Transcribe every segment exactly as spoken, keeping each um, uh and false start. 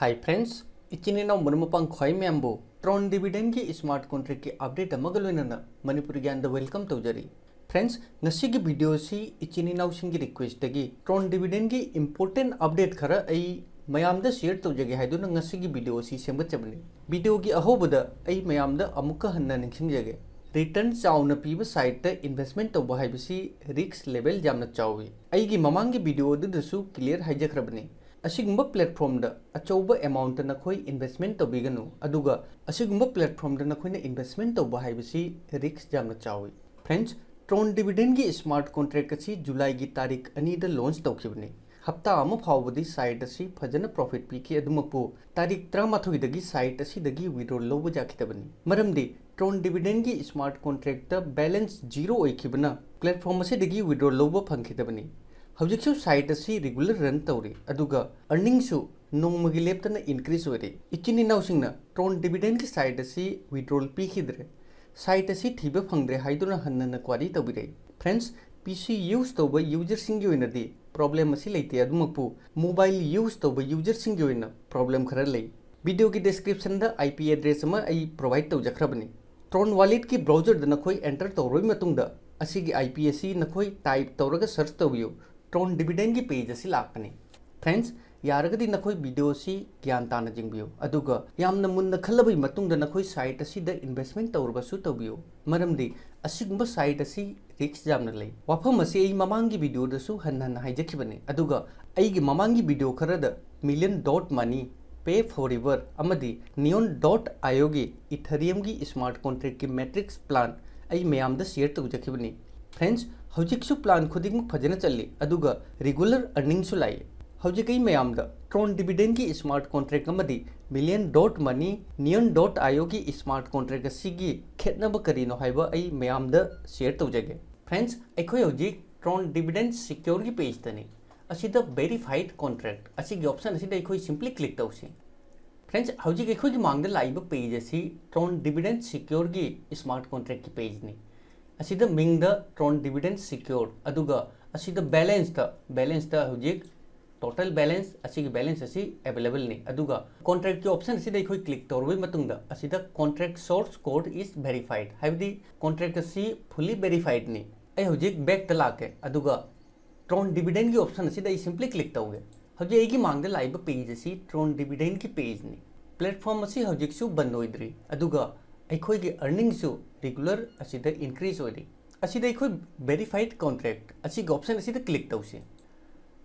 Hi friends, ꯏꯆꯤꯟ ꯏꯅꯥꯎ ꯃꯔꯨꯞ ꯃꯄꯥꯡ ꯈ꯭ꯋꯥꯏ ꯃꯌꯥꯝꯕꯨ Tron Dividendꯒꯤ smart contractꯀꯤ update ꯑꯃꯒ ꯂꯣꯏꯅꯅ ꯃꯅꯤꯄꯨꯔ ꯒ꯭ꯌꯥꯟꯗ welcome ꯇꯧꯖꯔꯤ꯫ Friends, ꯉꯁꯤꯒꯤ video ꯑꯁꯤ ꯏꯆꯤꯟ ꯏꯅꯥꯎꯁꯤꯡꯒꯤ requestꯇꯒꯤ Tron Dividendꯒꯤ important update ꯈꯔ ꯑꯩ ꯃꯌꯥꯝꯗ share ꯇꯧꯖꯒꯦ ꯍꯥꯏꯗꯨꯅ ꯉꯁꯤꯒꯤ video ꯑꯁꯤ ꯁꯦꯝꯒꯠꯆꯕꯅꯤ꯫ Videoꯒꯤ ꯑꯍꯧꯕꯗ ꯑꯩ ꯃꯌꯥꯝꯗ ꯑꯃꯨꯛꯀ ꯍꯟꯅ ꯅꯤꯡꯁꯤꯡꯖꯒꯦ, return ꯆꯥꯎꯅ ꯄꯤꯕ siteꯇ investment ꯇꯧꯕ ꯍꯥꯏꯕꯁꯤ risk level ꯌꯥꯝꯅ ꯆꯥꯎꯏ꯫ ꯑꯩꯒꯤ ꯃꯃꯥꯡꯒꯤ video ꯑꯗꯨꯗꯁꯨ clear ꯍꯥꯏꯖꯈ꯭ꯔꯕꯅꯤ꯫ ꯑꯁꯤꯒꯨꯝꯕ platformꯗ ꯑꯆꯧꯕ amountꯇ ꯅꯈꯣꯏ investment ꯇꯧꯕꯤꯒꯅꯨ, ꯑꯗꯨꯒ ꯑꯁꯤꯒꯨꯝꯕ platformꯗ ꯅꯈꯣꯏꯅ investment ꯇꯧꯕ ꯍꯥꯏꯕꯁꯤ risk ꯌꯥꯝꯅ ꯆꯥꯎꯏ꯫ Friends, Tron Dividendꯒꯤ smart contract ꯑꯁꯤ Julyꯒꯤ ꯇꯥꯔꯤꯛ ꯑꯅꯤꯗ launch ꯇꯧꯈꯤꯕꯅꯤ꯫ ꯍꯞꯇꯥ ꯑꯃ ꯐꯥꯎꯕꯗꯤ site ꯑꯁꯤ ꯐꯖꯅ profit ꯄꯤꯈꯤ, ꯑꯗꯨꯃꯛꯄꯨ ꯇꯥꯔꯤꯛ ꯇꯔꯥꯃꯥꯊꯣꯏꯗꯒꯤ site ꯑꯁꯤꯗꯒꯤ withdrawal ꯂꯧꯕ ꯌꯥꯈꯤꯗꯕꯅꯤ꯫ ꯃꯔꯝꯗꯤ Tron Dividendꯒꯤ smart contractꯇ balance zero ꯑꯣꯏꯈꯤꯕꯅ platform ꯑꯁꯤꯗꯒꯤ withdrawal ꯂꯧꯕ ꯐꯪꯈꯤꯗꯕꯅꯤ꯫ ꯍꯧꯖꯤꯛꯁꯨ site ꯑꯁꯤ regular run ꯇꯧꯔꯤ, ꯑꯗꯨꯒ earningꯁꯨ ꯅꯣꯡꯃꯒꯤ ꯂꯦꯞꯇꯅ increase ꯑꯣꯏꯔꯤ꯫ ꯏꯆꯤꯟ ꯏꯅꯥꯎꯁꯤꯡꯅ Tron Dividendꯒꯤ site ꯑꯁꯤ withdrawal ꯄꯤꯈꯤꯗ꯭ꯔꯦ, site ꯑꯁꯤ ꯊꯤꯕ ꯐꯪꯗ꯭ꯔꯦ ꯍꯥꯏꯗꯨꯅ ꯍꯟꯅ ꯍꯟꯅ query ꯇꯧꯕꯤꯔꯛꯏ꯫ Friends, PC use ꯇꯧꯕ userꯁꯤꯡꯒꯤ ꯑꯣꯏꯅꯗꯤ problem ꯑꯁꯤ ꯂꯩꯇꯦ, ꯑꯗꯨꯃꯛꯄꯨ mobile use ꯇꯧꯕ userꯁꯤꯡꯒꯤ ꯑꯣꯏꯅ problem ꯈꯔ ꯂꯩ꯫ Videoꯒꯤ descriptionꯗ IP address ꯑꯃ ꯑꯩ provide ꯇꯧꯖꯈ꯭ꯔꯕꯅꯤ꯫ Tron Walletꯀꯤ browserꯗ ꯅꯈꯣꯏ enter ꯇꯧꯔꯕ ꯃꯇꯨꯡꯗ ꯑꯁꯤꯒꯤ IP ꯑꯁꯤ ꯅꯈꯣꯏ type ꯇꯧꯔꯒ search ꯇꯧꯕꯤꯌꯨ꯫ Tron Dividendꯒꯤ page ꯑꯁꯤ ꯂꯥꯛꯀꯅꯤ꯫ Friends, ꯌꯥꯔꯒꯗꯤ ꯅꯈꯣꯏ video ꯑꯁꯤ ꯒ꯭ꯌꯥꯟ ꯇꯥꯅ ꯌꯦꯡꯕꯤꯌꯨ, ꯑꯗꯨꯒ ꯌꯥꯝꯅ ꯃꯨꯟꯅ ꯈꯜꯂꯕꯒꯤ ꯃꯇꯨꯡꯗ ꯅꯈꯣꯏ site ꯑꯁꯤꯗ investment ꯇꯧꯔꯕꯁꯨ ꯇꯧꯕꯤꯌꯨ, ꯃꯔꯝꯗꯤ ꯑꯁꯤꯒꯨꯝꯕ site ꯑꯁꯤ risk ꯌꯥꯝꯅ ꯂꯩ꯫ ꯋꯥꯐꯝ ꯑꯁꯤ ꯑꯩ ꯃꯃꯥꯡꯒꯤ videoꯗꯁꯨ ꯍꯟꯅ ꯍꯟꯅ ꯍꯥꯏꯖꯈꯤꯕꯅꯤ, ꯑꯗꯨꯒ ꯑꯩꯒꯤ ꯃꯃꯥꯡꯒꯤ video ꯈꯔꯗ Million Dot Money, Pay Forever ꯑꯃꯗꯤ Neon Dot IOꯒꯤ Ethereumꯒꯤ smart contractꯀꯤ metrics plan ꯑꯩ ꯃꯌꯥꯝꯗ share ꯇꯧꯖꯈꯤꯕꯅꯤ꯫ Friends, ꯍꯧꯖꯤꯛꯁꯨ plan ꯈꯨꯗꯤꯡꯃꯛ ꯐꯖꯅ ꯆꯠꯂꯤ, ꯑꯗꯨꯒ regular earningꯁꯨ ꯂꯥꯛꯏ꯫ ꯍꯧꯖꯤꯛ ꯑꯩ ꯃꯌꯥꯝꯗ Tron Dividendꯒꯤ smart contract ꯑꯃꯗꯤ Million Dot Money, Neon Dot IOꯒꯤ smart contract ꯑꯁꯤꯒꯤ ꯈꯦꯠꯅꯕ ꯀꯔꯤꯅꯣ ꯍꯥꯏꯕ ꯑꯩ ꯃꯌꯥꯝꯗ share ꯇꯧꯖꯒꯦ꯫ Friends, ꯑꯩꯈꯣꯏ ꯍꯧꯖꯤꯛ Tron Dividend Secureꯒꯤ pageꯇꯅꯤ꯫ ꯑꯁꯤꯗ verified contract ꯑꯁꯤꯒꯤ option ꯑꯁꯤꯗ ꯑꯩꯈꯣꯏ simply click ꯇꯧꯁꯤ꯫ Friends, ꯍꯧꯖꯤꯛ ꯑꯩꯈꯣꯏꯒꯤ ꯃꯥꯡꯗ ꯂꯥꯛꯏꯕ page ꯑꯁꯤ Tron Dividend Secureꯒꯤ smart contractꯀꯤ pageꯅꯤ꯫ ꯑꯁꯤꯗ ꯃꯤꯡꯗ Tron Dividend Secure, ꯑꯗꯨꯒ ꯑꯁꯤꯗ balanceꯇ, balanceꯇ ꯍꯧꯖꯤꯛ total balance, ꯑꯁꯤꯒꯤ balance ꯑꯁꯤ available ꯅꯤ꯫ ꯑꯗꯨꯒ contract ꯀꯤ option ꯑꯁꯤꯗ ꯑꯩꯈꯣꯏ click ꯇꯧꯔꯕ ꯃꯇꯨꯡꯗ ꯑꯁꯤꯗ contract source code is verified, ꯍꯥꯏꯕꯗꯤ contract ꯑꯁꯤ fully verified ꯅꯤ꯫ ꯑꯩ ꯍꯧꯖꯤꯛ back ꯇ ꯂꯥꯛꯀꯦ, ꯑꯗꯨꯒ Tron Dividend ꯒꯤ option ꯑꯁꯤꯗ ꯑꯩ simply click ꯇꯧꯒꯦ꯫ ꯍꯧꯖꯤꯛ ꯑꯩꯒꯤ ꯃꯥꯡꯗ ꯂꯥꯛꯏꯕ page ꯑꯁꯤ Tron Dividend ꯒꯤ page ꯅꯤ꯫ Platform ꯑꯁꯤ ꯍꯧꯖꯤꯛꯁꯨ ꯕꯟ ꯑꯣꯏꯗ꯭ꯔꯤ, ꯑꯗꯨꯒ ꯑꯩꯈꯣꯏꯒꯤ earning ꯁꯨ regular ꯑꯁꯤꯗ increase ꯑꯣꯏꯔꯤ꯫ ꯑꯁꯤꯗ ꯑꯩꯈꯣꯏ verified contract ꯑꯁꯤꯒꯤ option ꯑꯁꯤꯗ click ꯇꯧꯁꯤ꯫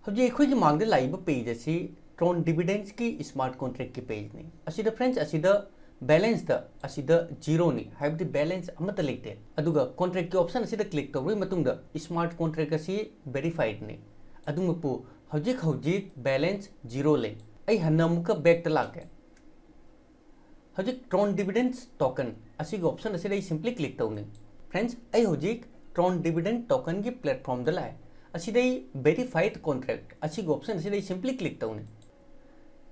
ꯍꯧꯖꯤꯛ ꯑꯩꯈꯣꯏꯒꯤ ꯃꯥꯡꯗ ꯂꯥꯛꯏꯕ page ꯑꯁꯤ Tron Dividends ꯀꯤ smart contract ꯀꯤ page ꯅꯤ꯫ ꯑꯁꯤꯗ friends, ꯑꯁꯤꯗ balance ꯇ ꯑꯁꯤꯗ zero ꯅꯤ, ꯍꯥꯏꯕꯗꯤ balance ꯑꯃꯠꯇ ꯂꯩꯇꯦ꯫ ꯑꯗꯨꯒ contract ꯀꯤ option ꯑꯁꯤꯗ click ꯇꯧꯔꯕ ꯃꯇꯨꯡꯗ smart contract ꯑꯁꯤ verified ꯅꯤ꯫ ꯑꯗꯨꯃꯛꯄꯨ ꯍꯧꯖꯤꯛ ꯍꯧꯖꯤꯛ balance zero ꯂꯩ꯫ ꯑꯩ ꯍꯟꯅ ꯑꯃꯨꯛꯀ back ꯇ ꯂꯥꯛꯀꯦ꯫ ꯍꯧꯖꯤꯛ Tron Dividends Token ꯑꯁꯤꯒꯤ option ꯑꯁꯤꯗ ꯑꯩ simply click ꯇꯧꯅꯤ꯫ Friends, ꯑꯩ ꯍꯧꯖꯤꯛ Tron Dividend Token ꯒꯤ platform ꯗ ꯂꯥꯛꯑꯦ꯫ ꯑꯁꯤꯗ ꯑꯩ verified contract ꯑꯁꯤꯒꯤ option ꯑꯁꯤꯗ ꯑꯩ simply click ꯇꯧꯅꯤ꯫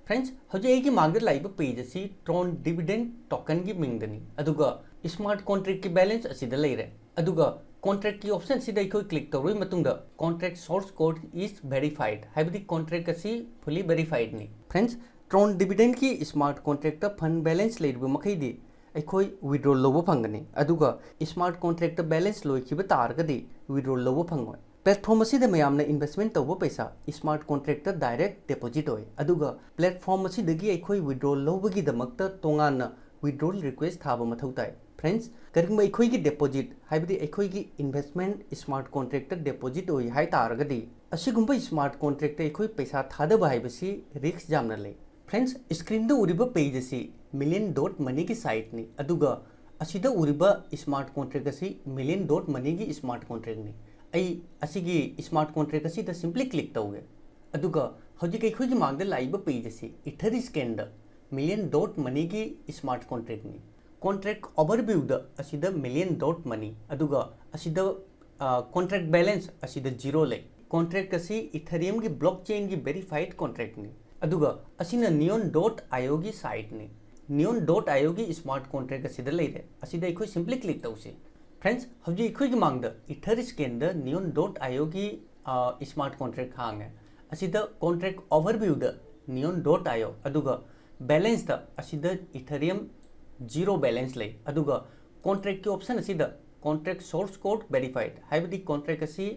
Friends, ꯍꯧꯖꯤꯛ ꯑꯩꯒꯤ ꯃꯥꯡꯗ ꯂꯥꯛꯏꯕ page ꯑꯁꯤ Tron Dividend Token ꯒꯤ ꯃꯤꯡꯗꯅꯤ, ꯑꯗꯨꯒ smart contract ꯀꯤ balance ꯑꯁꯤꯗ ꯂꯩꯔꯦ꯫ ꯑꯗꯨꯒ contract ꯀꯤ option ꯑꯁꯤꯗ ꯑꯩꯈꯣꯏ click ꯇꯧꯔꯕ ꯃꯇꯨꯡꯗ contract source code is verified, ꯍꯥꯏꯕꯗꯤ contract ꯑꯁꯤ fully verified ꯅꯤ꯫ Friends, Tron Dividend ꯀꯤ smart contract ꯇ fund balance ꯂꯩꯔꯤꯕ ꯃꯈꯩꯗꯤ ꯑꯩꯈꯣꯏ withdraw ꯂꯧꯕ ꯐꯪꯒꯅꯤ, ꯑꯗꯨꯒ smart contract ꯇ balance ꯂꯣꯏꯈꯤꯕ ꯇꯥꯔꯒꯗꯤ withdraw ꯂꯧꯕ ꯐꯪꯉꯣꯏ꯫ Platform ꯑꯁꯤꯗ ꯃꯌꯥꯝꯅ investment ꯇꯧꯕ ꯄꯩꯁꯥ smart contract ꯇ direct deposit ꯑꯣꯏ, ꯑꯗꯨꯒ platform ꯑꯁꯤꯗꯒꯤ ꯑꯩꯈꯣꯏ withdraw ꯂꯧꯕꯒꯤꯗꯃꯛꯇ ꯇꯣꯉꯥꯟꯅ withdrawal request ꯊꯥꯕ ꯃꯊꯧ ꯇꯥꯏ꯫ Friends, ꯀꯔꯤꯒꯨꯝꯕ ꯑꯩꯈꯣꯏꯒꯤ deposit, ꯍꯥꯏꯕꯗꯤ ꯑꯩꯈꯣꯏꯒꯤ investment smart contract ꯇ deposit ꯑꯣꯏ ꯍꯥꯏ ꯇꯥꯔꯒꯗꯤ, ꯑꯁꯤꯒꯨꯝꯕ smart contract ꯇ ꯑꯩꯈꯣꯏ ꯄꯩꯁꯥ ꯊꯥꯗꯕ ꯍꯥꯏꯕꯁꯤ risk ꯌꯥꯝꯅ ꯂꯩ꯫ Friends, screen ꯗ ꯎꯔꯤꯕ page ꯑꯁꯤ Million Dot Money ꯒꯤ site ꯅꯤ, ꯑꯗꯨꯒ ꯑꯁꯤꯗ ꯎꯔꯤꯕ smart contract ꯑꯁꯤ Million Dot Money ꯒꯤ smart contract ꯅꯤ꯫ ꯑꯩ ꯑꯁꯤꯒꯤ smart contract ꯑꯁꯤꯗ simply click ꯇꯧꯒꯦ꯫ ꯑꯗꯨꯒ ꯍꯧꯖꯤꯛ ꯑꯩꯈꯣꯏꯒꯤ ꯃꯥꯡꯗ ꯂꯥꯛꯏꯕ page ꯑꯁꯤ Etherscan ꯗ Million Dot Money ꯒꯤ smart contract ꯅꯤ꯫ Contract overview ꯗ ꯑꯁꯤꯗ Million Dot Money, ꯑꯗꯨꯒ ꯑꯁꯤꯗ, ꯑ, contract balance ꯑꯁꯤꯗ zero ꯂꯩ꯫ Contract ꯑꯁꯤ Ethereum ꯒꯤ blockchain ꯒꯤ verified contract ꯅꯤ, ꯑꯗꯨꯒ ꯑꯁꯤꯅ Neon Dot I O ꯒꯤ site ꯅꯤ꯫ Neon Dot I O ꯒꯤ smart contract ꯑꯁꯤꯗ ꯂꯩꯔꯦ꯫ ꯑꯁꯤꯗ ꯑꯩꯈꯣꯏ simply click ꯇꯧꯁꯤ꯫ Friends, ꯍꯧꯖꯤꯛ ꯑꯩꯈꯣꯏꯒꯤ ꯃꯥꯡꯗ Etherscan the Neon Dot I O ꯒꯤ, ꯑ, smart contract ꯍꯥꯡꯉꯦ꯫ ꯑꯁꯤꯗ contract overview ꯗ neon dot io, ꯑꯗꯨꯒ balance ꯇ ꯑꯁꯤꯗ Ethereum zero balance ꯂꯩ꯫ ꯑꯗꯨꯒ contract ꯀꯤ option ꯑꯁꯤꯗ contract source code verified, ꯍꯥꯏꯕꯗꯤ contract ꯑꯁꯤ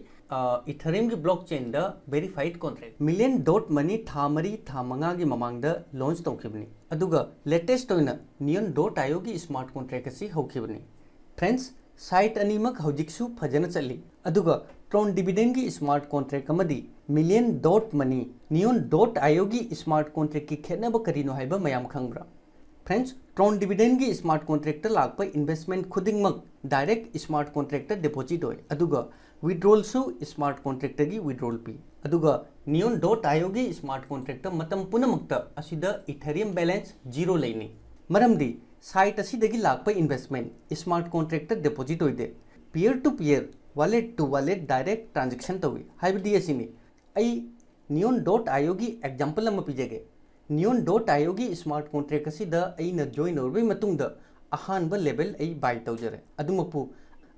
Ethereum ꯒꯤ blockchain ꯗ verified contract꯫ Million Dot Money ꯊꯥ ꯃꯔꯤ ꯊꯥ ꯃꯉꯥꯒꯤ ꯃꯃꯥꯡꯗ launch ꯇꯧꯈꯤꯕꯅꯤ꯫ ꯑꯗꯨꯒ latest ꯑꯣꯏꯅ neon dot io ꯒꯤ smart contract ꯑꯁꯤ ꯍꯧꯈꯤꯕꯅꯤ꯫ Friends, site ꯑꯅꯤꯃꯛ ꯍꯧꯖꯤꯛꯁꯨ ꯐꯖꯅ ꯆꯠꯂꯤ꯫ ꯑꯗꯨꯒ Tron Dividend ꯒꯤ smart contract ꯑꯃꯗꯤ Million Dot Money, neon dot io ꯒꯤ smart contract ꯀꯤ ꯈꯦꯠꯅꯕ ꯀꯔꯤꯅꯣ ꯍꯥꯏꯕ ꯃꯌꯥꯝ ꯈꯪꯕ꯭ꯔꯥ? Friends, Tron Dividend ꯒꯤ smart contract ꯇ ꯂꯥꯛꯄ investment ꯈꯨꯗꯤꯡꯃꯛ direct smart contract ꯇ deposit ꯑꯣꯏ, ꯑꯗꯨꯒ withdrawal ꯁꯨ smart contract ꯇꯒꯤ withdrawal ꯄꯤ꯫ ꯑꯗꯨꯒ neon dot io ꯒꯤ smart contract ꯇ ꯃꯇꯝ ꯄꯨꯝꯅꯃꯛꯇ ꯑꯁꯤꯗ Ethereum balance zero ꯂꯩꯅꯤ꯫ ꯃꯔꯝꯗꯤ site ꯑꯁꯤꯗꯒꯤ ꯂꯥꯛꯄ investment smart contract ꯇ deposit ꯑꯣꯏꯗꯦ, peer to peer, wallet to wallet direct transaction ꯇꯧꯏ꯫ ꯍꯥꯏꯕꯗꯤ ꯑꯁꯤꯅꯤ꯫ ꯑꯩ neon dot io ꯒꯤ example ꯑꯃ ꯄꯤꯖꯒꯦ꯫ Neon dot io ꯒꯤ smart contract ꯑꯁꯤꯗ ꯑꯩꯅ join ꯇꯧꯔꯕꯩ ꯃꯇꯨꯡꯗ ꯑꯍꯥꯟꯕ level ꯑꯩ buy ꯇꯧꯖꯔꯦ꯫ ꯑꯗꯨꯃꯛꯄꯨ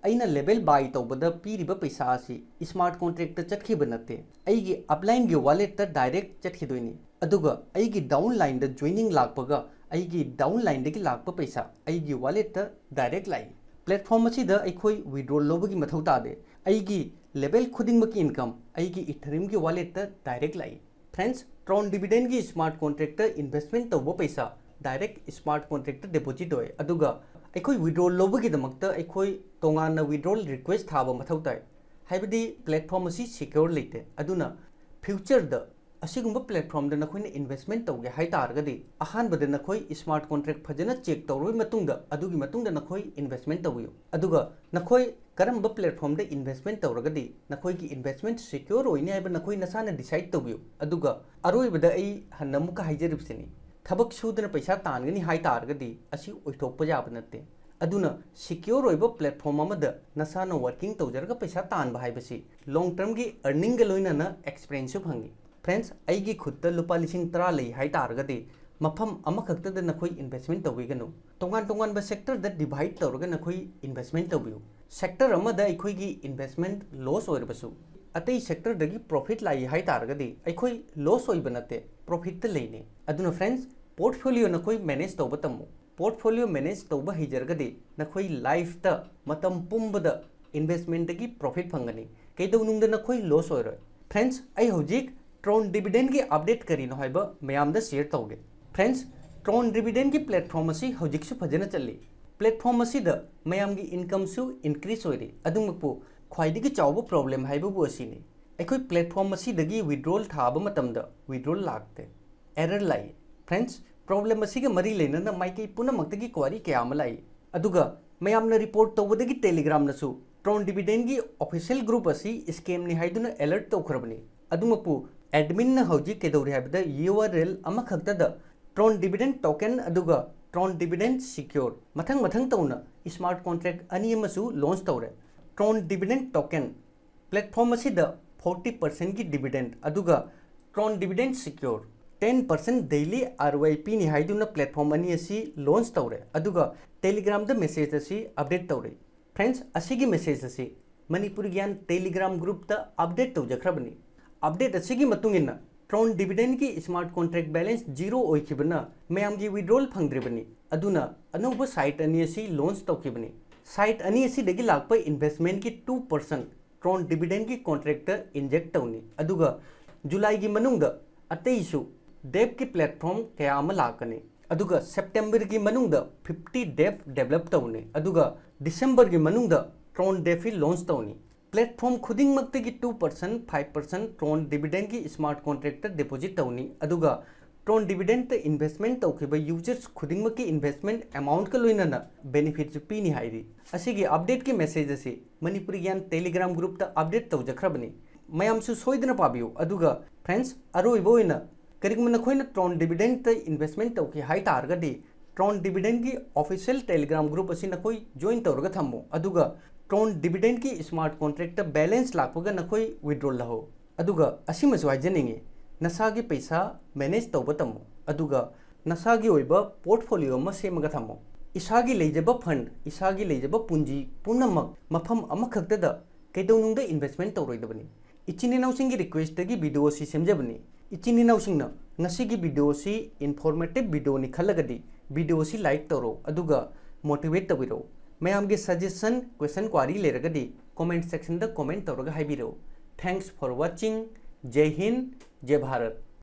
ꯑꯩꯅ level buy ꯇꯧꯕꯗ ꯄꯤꯔꯤꯕ ꯄꯩꯁꯥ ꯑꯁꯤ smart contract ꯇ ꯆꯠꯈꯤꯕ ꯅꯠꯇꯦ, ꯑꯩꯒꯤ upline ꯒꯤ wallet ꯇ direct ꯆꯠꯈꯤꯗꯣꯏꯅꯤ꯫ ꯑꯗꯨꯒ ꯑꯩꯒꯤ downline ꯗ joining ꯂꯥꯛꯄꯒ ꯑꯩꯒꯤ downline ꯗꯒꯤ ꯂꯥꯛꯄ ꯄꯩꯁꯥ ꯑꯩꯒꯤ wallet ꯇ direct ꯂꯥꯛꯏ꯫ Platform ꯑꯁꯤꯗ ꯑꯩꯈꯣꯏ withdrawal ꯂꯧꯕꯒꯤ ꯃꯊꯧ ꯇꯥꯗꯦ꯫ ꯑꯩꯒꯤ level ꯈꯨꯗꯤꯡꯃꯛꯀꯤ income ꯑꯩꯒꯤ Ethereum ꯒꯤ wallet ꯇ direct ꯂꯥꯛꯏ꯫ Friends, Tron Dividend ꯒꯤ smart contract ꯇ investment ꯇꯧꯕ ꯄꯩꯁꯥ direct smart contract ꯇ deposit ꯑꯣꯏ, ꯑꯗꯨꯒ ꯑꯩꯈꯣꯏ withdrawal ꯂꯧꯕꯒꯤꯗꯃꯛꯇ ꯑꯩꯈꯣꯏ ꯇꯣꯉꯥꯟꯅ withdrawal request ꯊꯥꯕ ꯃꯊꯧ ꯇꯥꯏ꯫ ꯍꯥꯏꯕꯗꯤ platform ꯑꯁꯤ secure ꯂꯩꯇꯦ꯫ ꯑꯗꯨꯅ future ꯗ ꯑꯁꯤꯒꯨꯝꯕ platform ꯗ ꯅꯈꯣꯏꯅ investment ꯇꯧꯒꯦ ꯍꯥꯏ ꯇꯥꯔꯒꯗꯤ, ꯑꯍꯥꯟꯕꯗ ꯅꯈꯣꯏ smart contract ꯐꯖꯅ check ꯇꯧꯔꯕ ꯃꯇꯨꯡꯗ, ꯑꯗꯨꯒꯤ ꯃꯇꯨꯡꯗ ꯅꯈꯣꯏ investment ꯇꯧꯕꯤꯌꯨ꯫ ꯑꯗꯨꯒ ꯅꯈꯣꯏ ꯀꯔꯝꯕ platform ꯗ investment ꯇꯧꯔꯒꯗꯤ ꯅꯈꯣꯏꯒꯤ investment secure ꯑꯣꯏꯅꯤ ꯍꯥꯏꯕ ꯅꯈꯣꯏ ꯅꯁꯥꯅ decide ꯇꯧꯕꯤꯌꯨ꯫ ꯑꯗꯨꯒ ꯑꯔꯣꯏꯕꯗ ꯑꯩ ꯍꯟꯅ ꯑꯃꯨꯛꯀ ꯍꯥꯏꯖꯔꯤꯕꯁꯤꯅꯤ, ꯊꯕꯛ ꯁꯨꯗꯅ ꯄꯩꯁꯥ ꯇꯥꯟꯒꯅꯤ ꯍꯥꯏ ꯇꯥꯔꯒꯗꯤ ꯑꯁꯤ ꯑꯣꯏꯊꯣꯛꯄ ꯌꯥꯕ ꯅꯠꯇꯦ꯫ ꯑꯗꯨꯅ secure ꯑꯣꯏꯕ platform ꯑꯃꯗ ꯅꯁꯥꯅ working ꯇꯧꯖꯔꯒ ꯄꯩꯁꯥ ꯇꯥꯟꯕ ꯍꯥꯏꯕꯁꯤ long term ꯒꯤ earning ꯒ ꯂꯣꯏꯅꯅ experience ꯁꯨ ꯐꯪꯏ꯫ Friends, ꯑꯩꯒꯤ ꯈꯨꯠꯇ ꯂꯨꯄꯥ ꯂꯤꯁꯤꯡ ꯇꯔꯥ ꯂꯩ ꯍꯥꯏ ꯇꯥꯔꯒꯗꯤ, ꯃꯐꯝ ꯑꯃꯈꯛꯇꯗ ꯅꯈꯣꯏ investment ꯇꯧꯕꯤꯒꯅꯨ꯫ ꯇꯣꯉꯥꯟ ꯇꯣꯉꯥꯟꯕ sector ꯗ divide ꯇꯧꯔꯒ ꯅꯈꯣꯏ investment ꯇꯧꯕꯤꯌꯨ꯫ Sector ꯑꯃꯗ ꯑꯩꯈꯣꯏꯒꯤ investment loss ꯑꯣꯏꯔꯕꯁꯨ, ꯑꯇꯩ ꯁꯦꯛꯇꯔꯗꯒꯤ ꯄ꯭ꯔꯣꯐꯤꯠ ꯂꯥꯛꯏ ꯍꯥꯏ ꯇꯥꯔꯒꯗꯤ ꯑꯩꯈꯣꯏ ꯂꯣꯁ ꯑꯣꯏꯕ ꯅꯠꯇꯦ, ꯄ꯭ꯔꯣꯐꯤꯠꯇ ꯂꯩꯅꯤ꯫ ꯑꯗꯨꯅ ꯐ꯭ꯔꯦꯟꯁ, ꯄꯣꯔꯠꯐꯣꯂꯤꯑꯣ ꯅꯈꯣꯏ ꯃꯦꯅꯦꯖ ꯇꯧꯕ ꯇꯝꯃꯨ꯫ ꯄꯣꯔꯠꯐꯣꯂꯤꯑꯣ ꯃꯦꯅꯦꯖ ꯇꯧꯕ ꯍꯩꯖꯔꯒꯗꯤ ꯅꯈꯣꯏ ꯂꯥꯏꯐꯇ ꯃꯇꯝ ꯄꯨꯝꯕꯗ ꯏꯟꯚꯦꯁꯃꯦꯟꯗꯒꯤ ꯄ꯭ꯔꯣꯐꯤꯠ ꯐꯪꯒꯅꯤ, ꯀꯩꯗꯧꯅꯨꯡꯗ ꯅꯈꯣꯏ ꯂꯣꯁ ꯑꯣꯏꯔꯣꯏ꯫ ꯐ꯭ꯔꯦꯟꯁ, ꯑꯩ ꯍꯧꯖꯤꯛ ꯇ꯭ꯔꯣꯟ ꯗꯤꯕꯤꯗꯦꯟꯒꯤ ꯑꯞꯗꯦꯠ ꯀꯔꯤꯅꯣ ꯍꯥꯏꯕ ꯃꯌꯥꯝꯗ ꯁꯤꯌꯔ ꯇꯧꯒꯦ꯫ ꯐ꯭ꯔꯦꯟꯁ, ꯇ꯭ꯔꯣꯟ ꯗꯤꯕꯤꯗꯦꯟꯒꯤ ꯄ꯭ꯂꯦꯠꯐꯣꯝ ꯑꯁꯤ ꯍꯧꯖꯤꯛꯁꯨ ꯐꯖꯅ ꯆꯠꯂꯤ꯫ ꯄ꯭ꯂꯦꯠꯐꯣꯝ ꯑꯁꯤꯗ ꯃꯌꯥꯝꯒꯤ ꯏꯟꯀꯝꯁꯨ ꯏꯟꯀ꯭ꯔꯤꯁ ꯑꯣꯏꯔꯤ꯫ ꯑꯗꯨꯃꯛꯄꯨ ꯈ꯭ꯋꯥꯏꯗꯒꯤ ꯆꯥꯎꯕ ꯄ꯭ꯔꯣꯕ꯭ꯂꯦꯝ ꯍꯥꯏꯕꯕꯨ ꯑꯁꯤꯅꯤ꯫ ꯑꯩꯈꯣꯏ ꯄ꯭ꯂꯦꯠꯐꯣꯝ ꯑꯁꯤꯗꯒꯤ ꯋꯤꯗ꯭ꯔꯣꯜ ꯊꯥꯕ ꯃꯇꯝꯗ ꯋꯤꯗ꯭ꯔꯣꯜ ꯂꯥꯛꯇꯦ, ꯑꯦꯔꯔ ꯂꯥꯛꯏ꯫ ꯐ꯭ꯔꯦꯟꯁ, ꯄ꯭ꯔꯣꯕ꯭ꯂꯦꯝ ꯑꯁꯤꯒ ꯃꯔꯤ ꯂꯩꯅꯅ ꯃꯥꯏꯀꯩ ꯄꯨꯝꯅꯃꯛꯇꯒꯤ ꯀ꯭ꯋꯥꯔꯤ ꯀꯌꯥ ꯑꯃ ꯂꯥꯛꯏ꯫ ꯑꯗꯨꯒ ꯃꯌꯥꯝꯅ ꯔꯤꯄꯣꯔꯠ ꯇꯧꯕꯗꯒꯤ ꯇꯦꯂꯤꯒ꯭ꯔꯥꯝꯅꯁꯨ ꯇ꯭ꯔꯣꯟ ꯗꯤꯕꯤꯗꯦꯟꯒꯤ ꯑꯣꯐꯤꯁꯤꯌꯦꯜ ꯒ꯭ꯔꯨꯞ ꯑꯁꯤ ꯁ꯭ꯀꯦꯝꯅꯤ ꯍꯥꯏꯗꯨꯅ ꯑꯦꯂꯔꯠ ꯇꯧꯈ꯭ꯔꯕꯅꯤ꯫ ꯑꯗꯨꯃꯛꯄꯨ ꯑꯦꯗꯃꯤꯟꯅ ꯍꯧꯖꯤꯛ ꯀꯩꯗꯧꯔꯤ ꯍꯥꯏꯕꯗ U R L ꯑꯃꯈꯛꯇꯗ ꯇ꯭ꯔꯣꯟ dividend token ꯑꯗꯨꯒ ꯇ꯭ꯔꯣꯟ ꯗꯤꯕꯤꯗꯦꯟ ꯁꯤꯀ꯭ꯌꯣꯔ ꯃꯊꯪ ꯃꯊꯪ ꯇꯧꯅ ꯁ꯭ꯃꯥꯔꯠ ꯀꯣꯟꯇ꯭ꯔꯦꯛ ꯑꯅꯤ ꯑꯃꯁꯨ ꯂꯣꯟꯆ ꯇꯧꯔꯦ꯫ ꯇ꯭ꯔꯣꯟ ꯗꯤꯕꯤꯗꯦꯟ ꯇꯣꯀꯦꯟ ꯄ꯭ꯂꯦꯠꯐꯣꯝ ꯑꯁꯤꯗ ꯐꯣꯔꯇꯤ ꯄꯥꯔꯁꯦꯟꯒꯤ ꯗꯤꯕꯤꯗꯦꯟ ꯑꯗꯨꯒ Tron dividend secure ten percent daily R O I ꯄꯤꯅꯤ ꯍꯥꯏꯗꯨꯅ ꯄ꯭ꯂꯦꯠꯐꯣꯝ ꯑꯅꯤ ꯑꯁꯤ ꯂꯣꯟꯆ ꯇꯧꯔꯦ꯫ ꯑꯗꯨꯒ ꯇꯦꯂꯤꯒ꯭ꯔꯥꯝꯗ ꯃꯦꯁꯦꯖ ꯑꯁꯤ ꯑꯞꯗꯦꯠ ꯇꯧꯔꯦ꯫ ꯐ꯭ꯔꯦꯟꯁ, ꯑꯁꯤꯒꯤ ꯃꯦꯁꯦꯖ ꯑꯁꯤ ꯃꯅꯤꯄꯨꯔ ꯒ꯭ꯌꯥꯟ ꯇꯦꯂꯤꯒ꯭ꯔꯥꯝ ꯒ꯭ꯔꯨꯞꯇ ꯑꯞꯗꯦꯠ ꯇꯧꯖꯈ꯭ꯔꯕꯅꯤ꯫ ꯑꯞꯗꯦꯠ ꯑꯁꯤꯒꯤ ꯃꯇꯨꯡ ꯏꯟꯅ ꯇ꯭ꯔꯣꯟ ꯗꯤꯕꯤꯗꯦꯟꯒꯤ ꯁ꯭ꯃꯥꯔꯠ ꯀꯣꯟꯇ꯭ꯔꯦꯛ ꯕꯦꯂꯦꯟꯁ ꯖꯤꯔꯣ ꯑꯣꯏꯈꯤꯕꯅ ꯃꯌꯥꯝꯒꯤ ꯋꯤꯗ꯭ꯔꯣꯜ ꯐꯪꯗ꯭ꯔꯤꯕꯅꯤ꯫ ꯑꯗꯨꯅ ꯑꯅꯧꯕ ꯁꯥꯏꯠ ꯑꯅꯤ ꯑꯁꯤ ꯂꯣꯟꯆ ꯇꯧꯈꯤꯕꯅꯤ꯫ ꯁꯥꯏꯠ ꯑꯅꯤ ꯑꯁꯤꯗꯒꯤ ꯂꯥꯛꯄ ꯏꯟꯚꯦꯁꯃꯦꯟꯒꯤ two percent Tron ꯗꯤꯕꯤꯗꯦꯟꯒꯤ contract inject ꯇꯧꯅꯤ꯫ ꯑꯗꯨꯒ ꯖꯨꯂꯥꯏꯒꯤ ꯃꯅꯨꯡꯗ ꯑꯇꯩꯁꯨ ꯗꯦꯞꯀꯤ ꯄ꯭ꯂꯦꯠꯐꯣꯝ ꯀꯌꯥ ꯑꯃ ꯂꯥꯛꯀꯅꯤ꯫ ꯑꯗꯨꯒ ꯁꯦꯞꯇꯦꯝꯕꯔꯒꯤ ꯃꯅꯨꯡꯗ ꯐꯤꯐꯇꯤ ꯗꯦꯞ ꯗꯦꯕꯂꯞ ꯇꯧꯅꯤ꯫ ꯑꯗꯨꯒ ꯗꯤꯁꯦꯝꯕꯔꯒꯤ ꯃꯅꯨꯡꯗ ꯇ꯭ꯔꯣꯟ ꯗꯦꯐꯤ ꯂꯣꯟꯆ ꯇꯧꯅꯤ꯫ ꯄ꯭ꯂꯦꯠꯐꯣꯝ ꯈꯨꯗꯤꯡꯃꯛꯇꯒꯤ two percent, five percent Tron ꯗꯤꯕꯤꯗꯦꯟꯒꯤ ꯁ꯭ꯃꯥꯔꯠ ꯀꯣꯟꯇ꯭ꯔꯦꯛꯇ ꯗꯤꯄꯣꯖꯤꯠ ꯇꯧꯅꯤ꯫ ꯑꯗꯨꯒ ꯇ꯭ꯔꯣꯟ ꯗꯤꯕꯤꯗꯦꯟꯇ ꯏꯟꯚꯦꯁꯃꯦꯟ ꯇꯧꯈꯤꯕ ꯌꯨꯖꯔꯁ ꯈꯨꯗꯤꯡꯃꯛꯀꯤ ꯏꯟꯚꯦꯁꯃꯦꯟ ꯑꯦꯃꯥꯎꯟꯠꯀ ꯂꯣꯏꯅꯅ ꯕꯦꯅꯤꯐꯤꯠꯁꯨ ꯄꯤꯅꯤ ꯍꯥꯏꯔꯤ꯫ ꯑꯁꯤꯒꯤ ꯑꯞꯗꯦꯠꯀꯤ ꯃꯦꯁꯦꯖ ꯑꯁꯤ ꯃꯅꯤꯄꯨꯔꯤ ꯒ꯭ꯌꯥꯟ ꯇꯦꯂꯤꯒ꯭ꯔꯥꯝ ꯒ꯭ꯔꯨꯞꯇ ꯑꯞꯗꯦꯠ ꯇꯧꯖꯈ꯭ꯔꯕꯅꯤ꯫ ꯃꯌꯥꯝꯁꯨ ꯁꯣꯏꯗꯅ ꯄꯥꯕꯤꯌꯨ꯫ ꯑꯗꯨꯒ ꯐ꯭ꯔꯦꯟꯁ, ꯑꯔꯣꯏꯕ ꯑꯣꯏꯅ ꯀꯔꯤꯒꯨꯝꯕ ꯅꯈꯣꯏꯅ ꯇ꯭ꯔꯣꯟ ꯗꯤꯕꯤꯗꯦꯟꯇ ꯏꯟꯚꯦꯁꯃꯦꯟ ꯇꯧꯈꯤ ꯍꯥꯏ ꯇꯥꯔꯒꯗꯤ ꯇ꯭ꯔꯣꯟ ꯗꯤꯕꯤꯗꯦꯟꯒꯤ ꯑꯣꯐꯤꯁꯤꯌꯦꯜ ꯇꯦꯂꯤꯒ꯭ꯔꯥꯝ ꯒ꯭ꯔꯨꯞ ꯑꯁꯤ ꯅꯈꯣꯏ ꯖꯣꯏꯟ ꯇꯧꯔꯒ ꯊꯝꯃꯨ꯫ ꯑꯗꯨꯒ ꯇ꯭ꯔꯣꯟ ꯗꯤꯕꯤꯗꯦꯟꯒꯤ ꯁ꯭ꯃꯥꯔꯠ ꯀꯣꯟꯇ꯭ꯔꯦꯛꯇ ꯕꯦꯂꯦꯟꯁ ꯂꯥꯛꯄꯒ ꯅꯈꯣꯏ ꯋꯤꯗ꯭ꯔꯣ ꯂꯧꯍꯧ꯫ ꯑꯗꯨꯒ ꯑꯁꯤꯃꯁꯨ ꯍꯥꯏꯖꯅꯤꯡꯉꯤ, ꯅꯁꯥꯒꯤ ꯄꯩꯁꯥ ꯃꯦꯅꯦꯖ ꯇꯧꯕ ꯇꯝꯃꯨ꯫ ꯑꯗꯨꯒ ꯅꯁꯥꯒꯤ ꯑꯣꯏꯕ ꯄꯣꯔꯠꯐꯣꯂꯤꯑꯣ ꯑꯃ ꯁꯦꯝꯃꯒ ꯊꯝꯃꯨ꯫ ꯏꯁꯥꯒꯤ ꯂꯩꯖꯕ ꯐꯟ, ꯏꯁꯥꯒꯤ ꯂꯩꯖꯕ ꯄꯨꯟꯖꯤ ꯄꯨꯝꯅꯃꯛ ꯃꯐꯝ ꯑꯃꯈꯛꯇꯗ ꯀꯩꯗꯧꯅꯨꯡꯗ ꯏꯟꯚꯦꯁꯃꯦꯟ ꯇꯧꯔꯣꯏꯗꯕꯅꯤ꯫ ꯏꯆꯤꯟ ꯏꯅꯥꯎꯁꯤꯡꯒꯤ request ꯇꯒꯤ video ꯑꯁꯤ ꯁꯦꯝꯖꯕꯅꯤ꯫ ꯏꯆꯤꯟ ꯏꯅꯥꯎꯁꯤꯡꯅ ꯉꯁꯤꯒꯤ video ꯑꯁꯤ informative video ꯅꯤ ꯈꯜꯂꯒꯗꯤ video ꯑꯁꯤ like ꯇꯧꯔꯣ, ꯑꯗꯨꯒ motivate ꯇꯧꯕꯤꯔꯛꯎ꯫ ꯃꯌꯥꯝꯒꯤ suggestion, question, query ꯂꯩꯔꯒꯗꯤ comment section ꯗ comment ꯇꯧꯔꯒ ꯍꯥꯏꯕꯤꯔꯛꯎ꯫ Thanks for watching. ꯖꯩ Hind, ꯖꯩ Bharat.